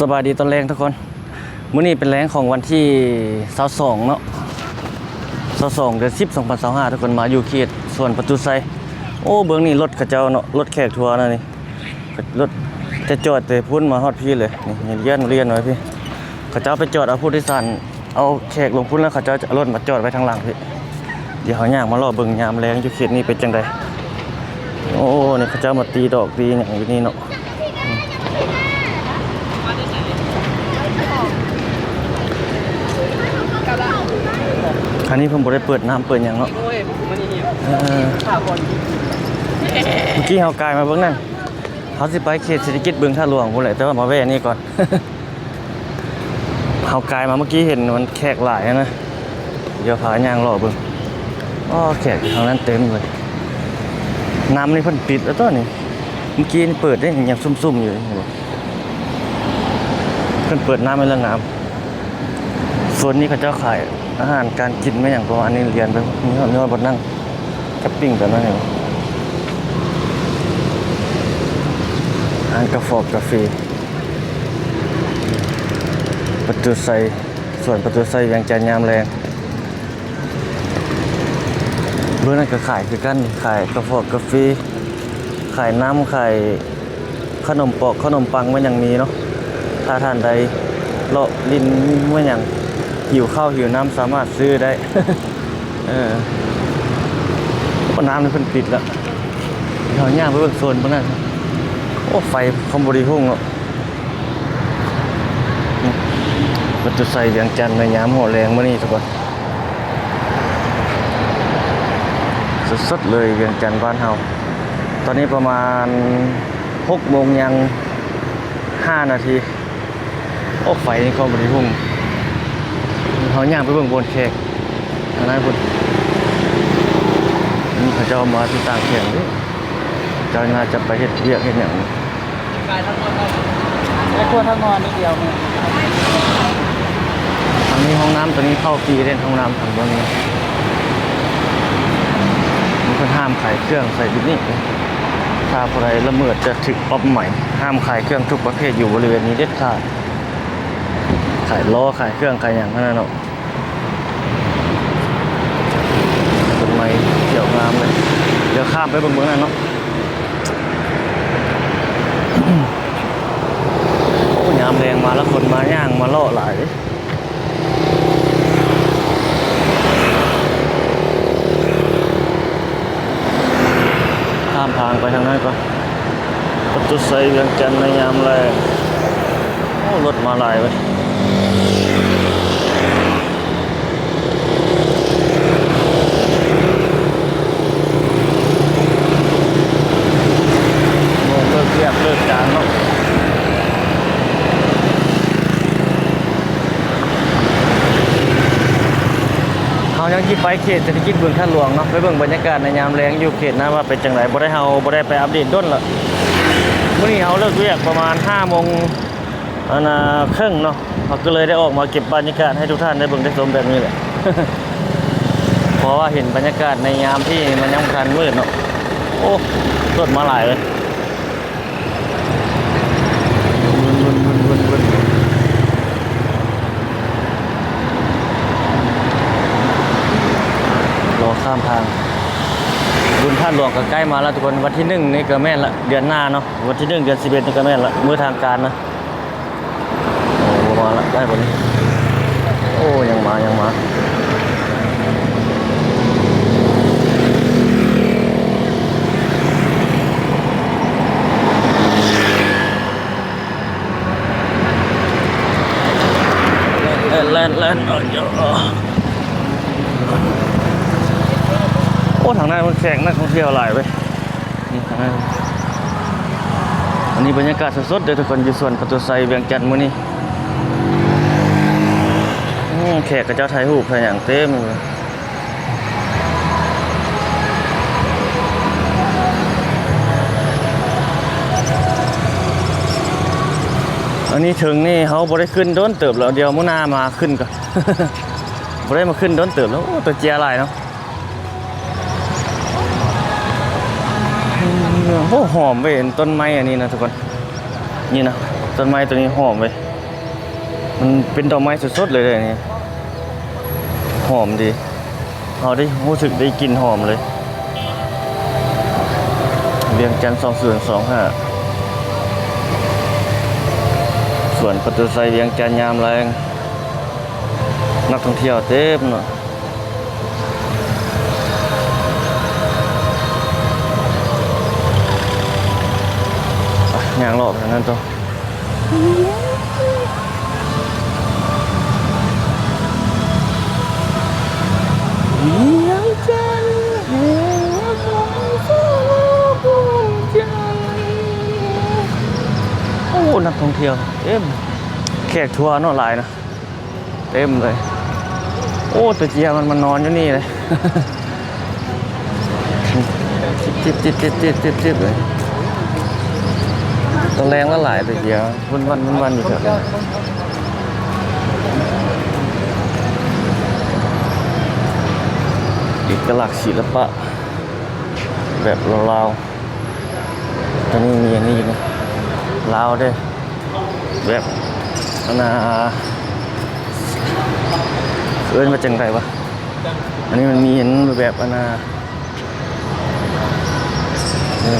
ສະບາຍດີຕອນແລງທຸກຄົນ. ມື້ນີ້ເປັນແລງຂອງວັນທີຊາວສອງເນາະ ຊາວສອງ ເດືອນສິບ ສອງພັນຊາວຫ້າ ທຸກຄົນ. ມາຢູ່ເຂດສວນປະຕູໄຊ. ໂອ້ ເບິ່ງນີ້ ລົດເຂົາເຈົ້າເນາະ ລົດແຂກທົວນະນີ້. ລົດຈະຈອດແຕ່ພຸ້ນມາຮອດພີ້ເລີຍ. ນີ້ລຽນ ລຽນໄວ້ພີ້. ເຂົາເຈົ້າໄປຈອດເອົາຜູ້ໂດຍສານ ເອົາແຂກລົງພຸ້ນ ແລ້ວເຂົາເຈົ້າຈະເອົາລົດມາຈອດໄວ້ທາງຫຼັງພີ້. ດຽວເຮົາຍ່າງມາເລາະເບິ່ງຍາມແລງຢູ່ເຂດນີ້ເປັນຈັ່ງໃດ. ໂອ້ ນີ້ເຂົາເຈົ້າມາຕີດອກຕີຫຍັງຢູ່ນີ້ເນາະ. ອັນນີ້ເພິ່ນບໍ່ໄດ້ເປີດນ້ຳເປີດຫຍັງເນາະ. ເອີ ເມື່ອກີ້ເຮົາກາຍມາເບິ່ງນັ້ນ ເຮົາຊິໄປເຂດເສດຖະກິດບຶງທາດຫຼວງພຸ້ນແຫຼະ ແຕ່ວ່າມາແວ່ນີ້ກ່ອນ. ເຮົາກາຍມາເມື່ອກີ້ເຫັນມັນແຂກຫຼາຍນະ. ດຽວພາຍ່າງເລາະເບິ່ງ. ອໍ ແຂກຢູ່ທາງນັ້ນເຕັມເລີຍ. ນ້ຳນີ້ເພິ່ນປິດແລ້ວຕົວະນີ້. ເມື່ອກີ້ນີ້ເປີດເດ້ ຍັງຊຸ່ມໆຢູ່ ເຫັນບໍ່? ເພິ່ນເປີດນ້ຳໃຫ້ແລ້ວງາມ. ໂຊນນີ້ເຂົາເຈົ້າຂາຍອາຫານການກິນແມ່ນຫຍັງປະມານນີ້. ລຽນໄປ ມີຮອດ ມີຮອດບ່ອນນັ່ງແຄມປິງຕົວນັ້ນ. ຮ້ານກາຟອກກາເຟ ປະຕູໄຊ ສວນປະຕູໄຊ ວຽງຈັນຍາມແລງ. ເບື້ອງນັ້ນກໍຂາຍຄືກັນ ຂາຍກາຟອກກາເຟ ຂາຍນ້ຳ ຂາຍຂະໜົມປອກ ຂະໜົມປັງ ແມ່ນຫຍັງມີເນາະ. ຖ້າທ່ານໃດເລາະຫຼິ້ນແມ່ນຫຍັງ ຫິວເຂົ້າຫິວນ້ຳ ສາມາດຊື້ໄດ້. ເອີ ໂອ້ ນ້ຳນີ້ເພິ່ນປິດແລ້ວ. ເຮົາຍ່າງໄປເບິ່ງໂຊນເບິ່ງນັ້ນ. ໂອ້ ໄຟຄອມບໍ່ໄດ້ຮຸ່ງເນາະ. ປະຕູໄຊວຽງຈັນໃນຍາມຫົວແລງມື້ນີ້ທຸກຄົນ. ສົດໆເລີຍ ວຽງຈັນບ້ານເຮົາ. ຕອນນີ້ປະມານຫົກໂມງຍັງຫ້ານາທີ. ໂອ້ ໄຟນີ້ຄອມບໍ່ໄດ້ຮຸ່ງ. ເຮົາຍ່າງໄປເບິ່ງບ່ອນແຂກທາງນັ້ນພຸ້ນ. ນີ້ເຂົາເຈົ້າມາທີ່ຕ່າງແຂວງເດ້. ເຈົ້າໜ້າຈະໄປເຮັດວຽກເຮັດຫຍັງ. ໄປທົ່ວທາງນອກນິດດຽວ. ທາງນີ້ຫ້ອງນ້ຳ ໂຕນີ້ເຂົ້າຟຣີເດ້ ຫ້ອງນ້ຳທາງເບື້ອງນີ້. ເພິ່ນຫ້າມຂາຍເຄື່ອງໃສ່ຈຸດນີ້. ຖ້າຜູ້ໃດລະເມີດຈະຖືກປັບໃໝ. ຫ້າມຂາຍເຄື່ອງທຸກປະເພດຢູ່ບໍລິເວນນີ້ເດັດຂາດ. ຂາຍລໍ້ ຂາຍເຄື່ອງ ຂາຍຫຍັງຫັ້ນນະເນາະ. ຕົ້ນໄມ້ຂຽວງາມເລີຍ. ດຽວຂ້າມໄປເບິ່ງເບື້ອງນັ້ນເນາະ. ໂອ້ ຍາມແລງມາລະຄົນມາຍ່າງມາເລາະຫຼາຍເດ້. ຂ້າມທາງໄປທາງນັ້ນກ່ອນ. ປະຕູໄຊວຽງຈັນໃນຍາມແລງ. ໂອ້ ລົດມາຫຼາຍເວີຍ. ໂມງເລີກວຽກເລີກການເນາະ. ເຮົາຍັງຊິໄປເຂດເສດຖະກິດບຶງທາດຫຼວງເນາະ ໄປເບິ່ງບັນຍາກາດໃນຍາມແລງຢູ່ເຂດນັ້ນວ່າເປັນຈັ່ງໃດ. ບໍ່ໄດ້ ເຮົາບໍ່ໄດ້ໄປອັບເດດດົນລະ. ມື້ນີ້ເຮົາເລີກວຽກປະມານຫ້າໂມງ ອັນນ່າ ເຄິ່ງເນາະ. ເຮົາກໍເລີຍໄດ້ອອກມາເກັບບັນຍາກາດໃຫ້ທຸກທ່ານໄດ້ເບິ່ງໄດ້ຊົມແບບນີ້ແຫຼະ ເພາະວ່າເຫັນບັນຍາກາດໃນຍາມທີ່ມັນຍັງບໍ່ທັນມືດເນາະ. ໂອ້ ລົດມາຫຼາຍເລີຍ. ລໍຂ້າມທາງ. ບຸນທາດຫຼວງກໍໃກ້ມາແລ້ວທຸກຄົນ. ວັນທີໜຶ່ງນີ້ກໍແມ່ນລະ ເດືອນໜ້າເນາະ. ວັນທີໜຶ່ງ ເດືອນສິບເອັດນີ້ກໍແມ່ນລະ ມື້ທາງການນະ. ໂອ້ ມາລະ ໃກ້ບໍ່ນີ້? ໂອ້ ຍັງມາ ຍັງມາ. ແລ່ນ ແລ່ນ ແລ່ນ. ໂອ້ ທາງນັ້ນມັນແຂກນັກທ່ອງທ່ຽວຫຼາຍເວີຍ. ນີ້ ອັນນີ້ບັນຍາກາດສົດໆເດີທຸກຄົນ ຢູ່ສວນປະຕູໄຊວຽງຈັນມື້ນີ້. ອືມ ແຂກເຂົາເຈົ້າຖ່າຍຮູບຖ່າຍຫຍັງເຕັມເລີຍ. ອັນນີ້ເທິງນີ້ເຮົາບໍ່ໄດ້ຂຶ້ນດົນເຕີບແລ້ວ ດຽວມື້ໜ້າມາຂຶ້ນກ່ອນ. ບໍ່ໄດ້ມາຂຶ້ນດົນເຕີບແລ້ວ. ໂອ້ ຕົວເຈຍຫຼາຍເນາະ. ໂອ້ ຫອມເວີຍ ຕົ້ນໄມ້ອັນນີ້ນະທຸກຄົນ. ນີ້ນະ ຕົ້ນໄມ້ຕົວນີ້ຫອມເວີຍ. ມັນເປັນດອກໄມ້ສົດໆເລີຍເດ້ນີ້ ຫອມດີ ເຮົາໄດ້ຮູ້ສຶກໄດ້ກິ່ນຫອມເລີຍ. ວຽງຈັນສອງສູນສອງຫ້າ ສວນປະຕູໄຊວຽງຈັນຍາມແລງ ນັກທ່ອງທ່ຽວເຕັມເນາະ. ໄປ ຍ່າງເລາະໄປທາງນັ້ນຕໍ່. ວຽງຈັນແຫ່ງນະຄອນສາລາວວຽງຈັນ. ໂອ້ ນັກທ່ອງທ່ຽວເຕັມ ແຂກທົວເນາະ ຫຼາຍນະ. ເຕັມເລີຍ. ໂອ້ ຕົວເຈຍມັນມານອນຢູ່ນີ້ເລີຍ. ຈິບໆໆໆໆໆເລີຍ. ຕອນແລງລະຫຼາຍຕົວເຈຍ ວຸ້ນວັນ ວຸ້ນວັນຢູ່ແຖວນີ້. ເອກະລັກສິລະປະແບບລາວໆ. ຕອນນີ້ມີອັນນີ້ຢູ່ນະ ລາວເດ້ ແບບ ອັນນ່າ ເອີ້ນວ່າຈັ່ງໃດວະ? ອັນນີ້ມັນມີອັນແບບ ອັນນ່າ ເອີ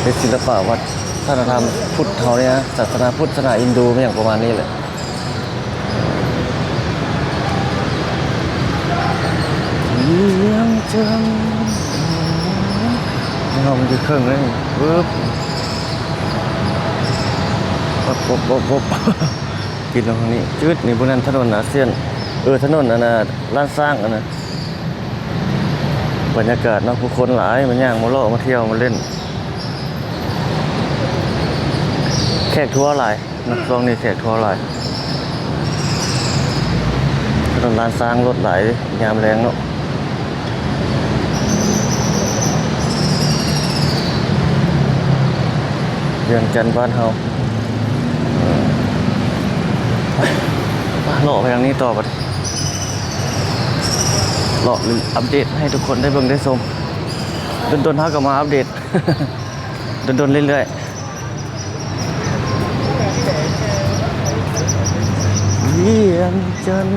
ເປັນສິລະປະວັດທະນະທຳພຸດເຮົານີ້ນະ ສາສະໜາພຸດ ສາສະໜາອິນດູ ແມ່ນຫຍັງປະມານນີ້ແຫຼະ. ວຽງຈັນ ເຮົາມັນຢູ່ເຄິ່ງເລີຍ ປຶບ ປັບ ປັບ ປັບ ປັບ ປິດລົງທາງນີ້ ຈຶດ ນີ້ ບໍ່ແມ່ນຖະໜົນອາຊຽນ ເອີ ຖະໜົນອັນນ່າ ລ້ານຊ້າງ ອັນນັ້ນ. ບັນຍາກາດເນາະ ຜູ້ຄົນຫຼາຍ ມາຍ່າງ ມາເລາະ ມາທ່ຽວ ມາຫຼິ້ນ ແຂກທົວຫຼາຍ. ນະ ຊ່ວງນີ້ແຂກທົວຫຼາຍ ຖະໜົນລ້ານຊ້າງ ລົດຫຼາຍຍາມແລງເນາະ ວຽງຈັນບ້ານເຮົາ. ເອີ ໄປ ເລາະໄປທາງນີ້ຕໍ່ບັດ ເລາະອັບເດດໃຫ້ທຸກຄົນໄດ້ເບິ່ງໄດ້ຊົມ ດົນໆເຮົາກໍມາອັບເດດ ດົນໆເລື້ອຍໆ. ວຽງຈັນ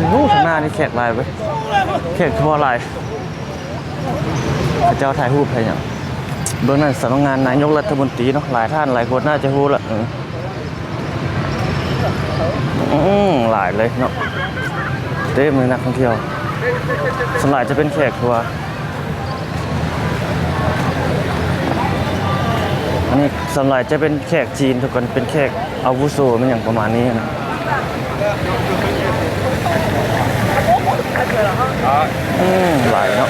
ໂອ້ ຂ້າງໜ້ານີ້ແຂກຫຼາຍເວີຍ ແຂກທົ່ວຫຼາຍ ເຂົາເຈົ້າຖ່າຍຮູບຖ່າຍຫຍັງ. ເບື້ອງນັ້ນສຳນັກງານນາຍົກລັດຖະມົນຕີເນາະ ຫຼາຍທ່ານຫຼາຍຄົນໜ້າຈະຮູ້ລະ ເອີ. ອືມ ຫຼາຍເລີຍເນາະ ເຕັມເລີຍນັກທ່ອງທ່ຽວ ສ່ວນຫຼາຍຈະເປັນແຂກທົ່ວ ອັນນີ້ສ່ວນຫຼາຍຈະເປັນແຂກຈີນ ທຸກຄົນເປັນແຂກອາວຸໂສ ແມ່ນຫຍັງປະມານນີ້ນະ. ອືມ ຫຼາຍເນາະ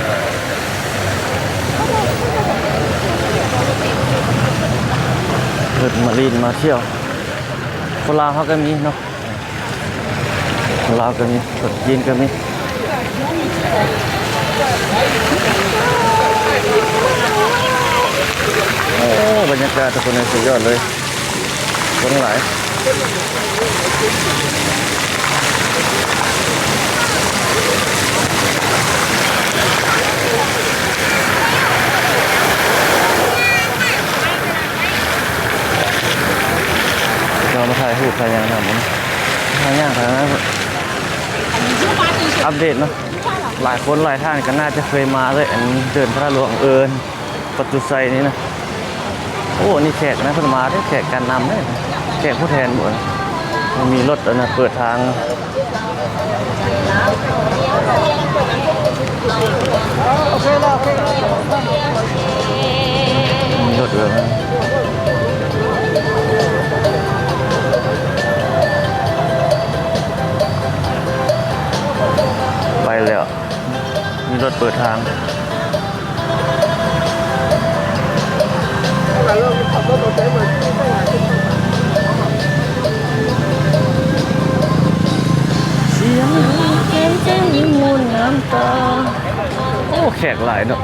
ເພິ່ນມາຫຼິ້ນມາທ່ຽວ ຄົນລາວເຮົາກໍມີເນາະ ຄົນລາວກໍມີ ຄົນຈີນກໍມີ. ໂອ້ ບັນຍາກາດທຸກຄົນເອີຍ ສຸດຍອດເລີຍ ຄົນຫຼາຍ. ເຮົາມາຖ່າຍຮູບຖ່າຍຫຍັງນຳ ຫາຫຍັງທາງນັ້ນ ອັບເດດເນາະ ຫຼາຍຄົນຫຼາຍທ່ານກໍໜ້າຈະເຄີຍມາເລີຍ ອັນເດີ່ນພະຫຼວງເອີນ ປະຕູໄຊນີ້ນະ. ໂອ້ ນີ້ແຂກນະ ເພິ່ນມາເດ້ ແຂກການນຳເດ້ ແຂກຜູ້ແທນບໍ ມັນມີລົດອັນນະເປີດທາງ ມີລົດເອີ ໄປແລ້ວ. ມີລົດເປີດທາງ ສຽງແຄນແຈ້ງມີມວນນ້ຳຕາ. ໂອ້ ແຂກຫຼາຍເນາະ.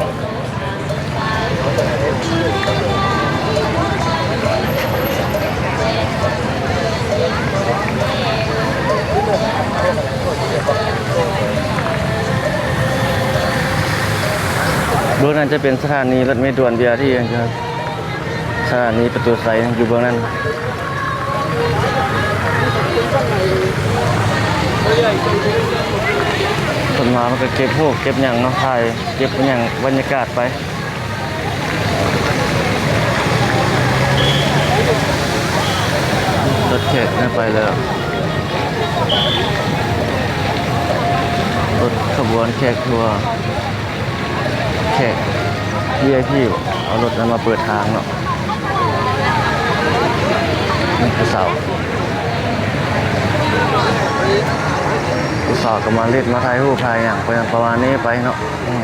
ເບື້ອງນັ້ນຈະເປັນສະຖານີລົດເມດ່ວນ ບີອາທີ ເຫັນບໍ່? ສະຖານີປະຕູໄຊຢູ່ເບື້ອງນັ້ນ. ເພິ່ນມາ ເພິ່ນກໍເກັບຮູບເກັບຫຍັງເນາະ ຖ່າຍເກັບຫຍັງບັນຍາກາດໄປ. ລົດແຂກໄປແລ້ວ ລົດຂະບວນແຂກທົວ ແຂກ ວີໄອພີ ເອົາລົດນັ້ນມາເປີດທາງເນາະ. ຜູ້ສາວ ຜູ້ສາວກໍມາຫຼິ້ນມາຖ່າຍຮູບຖ່າຍຫຍັງໄປ ປະມານນີ້ໄປເນາະ. ອືມ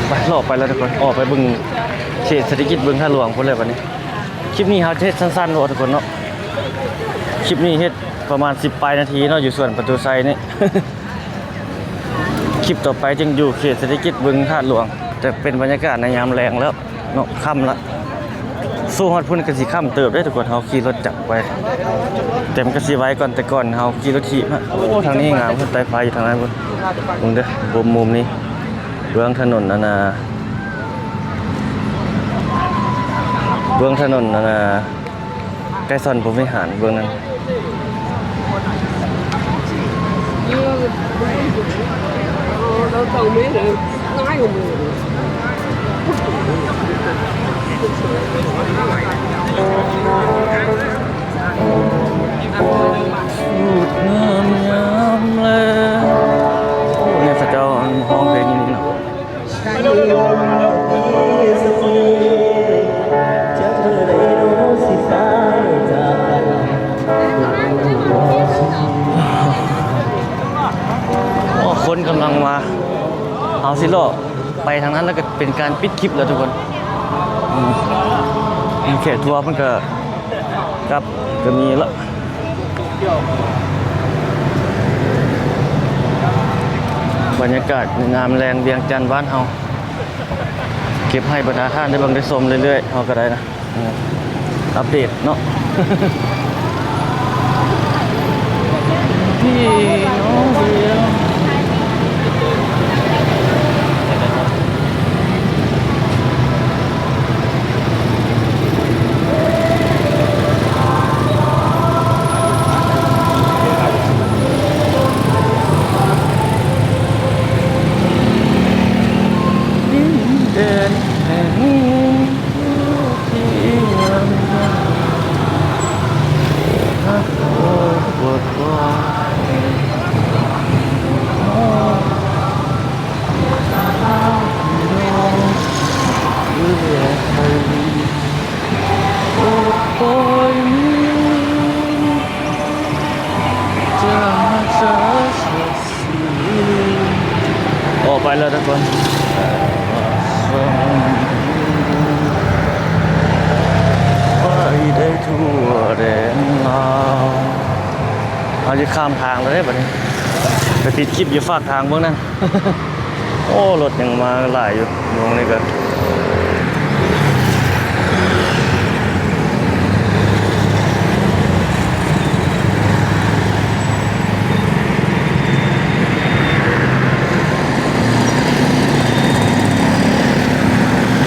ໄປ ເລາະໄປແລ້ວທຸກຄົນ ອອກໄປເບິ່ງເຂດເສດຖະກິດບຶງທາດຫຼວງພຸ້ນແລ້ວບັດນີ້. ຄລິບນີ້ເຮົາຈະເຮັດສັ້ນໆເນາະທຸກຄົນເນາະ. ຄລິບນີ້ເຮັດປະມານສິບປາຍນາທີເນາະ ຢູ່ສວນປະຕູໄຊນີ້. ຄລິບຕໍ່ໄປຈຶ່ງຢູ່ເຂດເສດຖະກິດບຶງທາດຫຼວງ ຈະເປັນບັນຍາກາດໃນຍາມແລງແລ້ວເນາະ ຄ່ຳລະ. ສູ່ຮອດພຸ້ນກໍຊິຄ່ຳເຕີບເດ້ທຸກຄົນ ເຮົາຂີ່ລົດຈັກໄປ ແຕ່ມັນກໍຊິໄວກ່ອນແຕ່ກ່ອນເຮົາຂີ່ລົດຖີບ. ໂອ້ ທາງນີ້ງາມ ໃຕ້ຟ້າຢູ່ທາງນັ້ນພຸ້ນ. ເບິ່ງເດີ ເບິ່ງມຸມນີ້ ເບື້ອງຖະໜົນອັນນ່າ ເບື້ອງຖະໜົນອັນນ່າ ໄກສອນພົມວິຫານເບື້ອງນັ້ນ. ສູດງາມຍາມແລງ. ໂອ້ ນີ້ເຂົາເຈົ້າຮ້ອງເພງຢູ່ນີ້ເນາະ. ໂອ້ ຄົນກຳລັງມາ ເຮົາຊິເລາະໄປທາງນັ້ນ ແລ້ວກໍເປັນການປິດຄລິບແລ້ວທຸກຄົນ. ອືມ ແຂກທົວເພິ່ນກໍ ກັບກໍມີລະ. ບັນຍາກາດຍາມແລງວຽງຈັນບ້ານເຮົາ ເກັບໃຫ້ບັນດາທ່ານໄດ້ເບິ່ງໄດ້ຊົມເລື້ອຍໆ ເຮົາກໍໄດ້ນະ ອັບເດດເນາະ. ອອກໄປແລ້ວທຸກຄົນ ໄປໄດ້ທົ່ວແດນລາວ. ເຮົາຈະຂ້າມທາງແລ້ວເດ້ບັດນີ້ ໄປປິດຄລິບຢູ່ຟາກທາງເບິ່ງນັ້ນ. ໂອ້ ລົດຍັງມາຫຼາຍຢູ່ ໝ່ອງນີ້ກໍ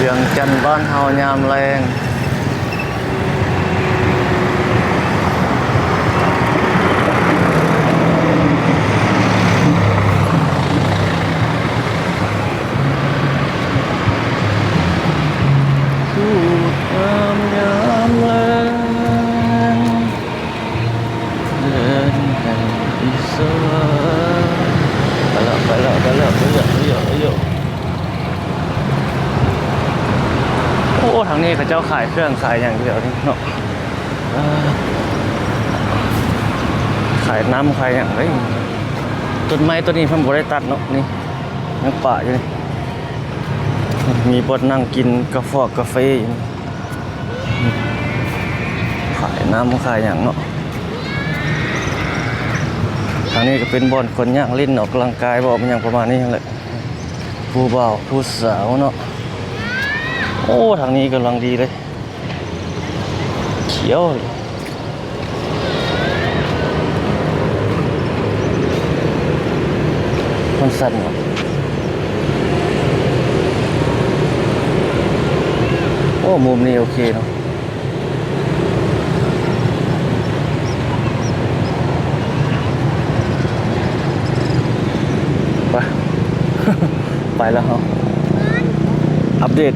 ວຽງຈັນບ້ານເຮົາຍາມແລງ. ສູດງາມຍາມແລງ ແດນແຫ່ງອິດສະຫຼະ. ໄປແລ້ວ ໄປແລ້ວ ໄປແລ້ວ ໄປແລ້ວ ໄປແລ້ວ ໄປແລ້ວ. ໂອ້ ທາງນີ້ເຂົາເຈົ້າຂາຍເຄື່ອງຂາຍຫຍັງຢູ່ແຖວນີ້ເນາະ. ເອີ ຂາຍນ້ຳຂາຍຫຍັງເດ້. ຕົ້ນໄມ້ຕົ້ນນີ້ເພິ່ນບໍ່ໄດ້ຕັດເນາະ ນີ້ຍັງປະຢູ່ນີ້. ມີບ່ອນນັ່ງກິນກາຟອກກາເຟຢູ່ນີ້ ຂາຍນ້ຳຂາຍຫຍັງເນາະ. ທາງນີ້ກໍເປັນບ່ອນຄົນຍ່າງຫຼິ້ນອອກກຳລັງກາຍບໍ ແມ່ນຫຍັງປະມານນີ້ຫັ້ນແຫຼະ. ຜູ້ບ່າວຜູ້ສາວເນາະ. ໂອ້ ທາງນີ້ກຳລັງດີເລີຍ ຂຽວ. ຊັ້ນເນາະ. ໂອ້ ມຸມນີ້ໂອເຄເນາະ. ໄປ ໄປແລ້ວເຮົາ ອັບເດດ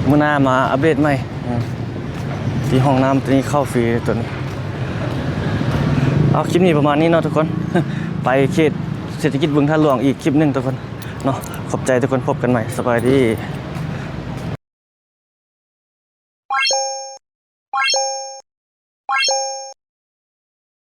ມື້ໜ້າມາອັບເດດໃໝ່. ອືມ ທີ່ຫ້ອງນ້ຳຕົວນີ້ເຂົ້າຟຣີຕົວນີ້. ເອົາ ຄລິບນີ້ປະມານນີ້ເນາະທຸກຄົນ. ໄປເຂດເສດຖະກິດບຶງທາດຫຼວງອີກຄລິບໜຶ່ງທຸກຄົນເນາະ. ຂອບໃຈທຸກຄົນ ພົບກັນໃໝ່ ສະບາຍດີ.